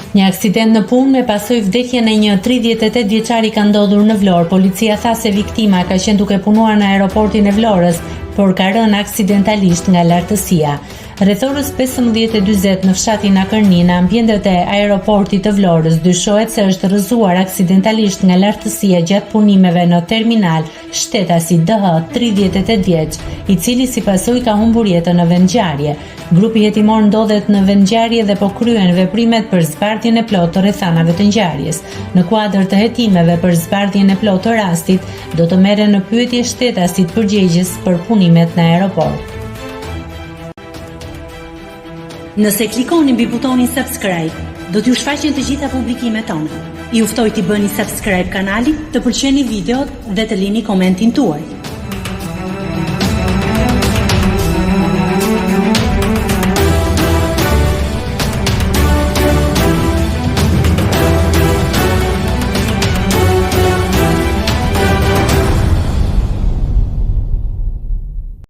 Një aksident në punë me pasojë vdekjen e një 38 vjeçari ka ndodhur në Vlorë. Policia tha se viktima ka qenë duke punuar në aeroportin e Vlorës, por ka rënë aksidentalisht nga lartësia. Rreth orës 15:40 në fshatin Akërni, në ambientet e aeroportit të Vlorës, dyshohet se është rrëzuar aksidentalisht nga lartësia gjatë punimeve në terminal shtetasi DH, 38 vjeç, i cili si pasojë ka humbur jetën në vendngjarje. Grupi hetimor ndodhet në vendngjarje dhe po kryen veprimet për zbardhjen e plotë të rrethanave të ngjarjes. Në kuadër të hetimeve për zbardhjen e plotë të rastit, do të merren në pyetje shtetasit përgjegjës për punimet në aeroport. Nëse klikoni mbi butonin subscribe, do t'ju shfaqen të gjitha publikimet tona. Ju ftoj t'i bëni subscribe kanalit, të pëlqeni videot dhe të lini komentin tuaj.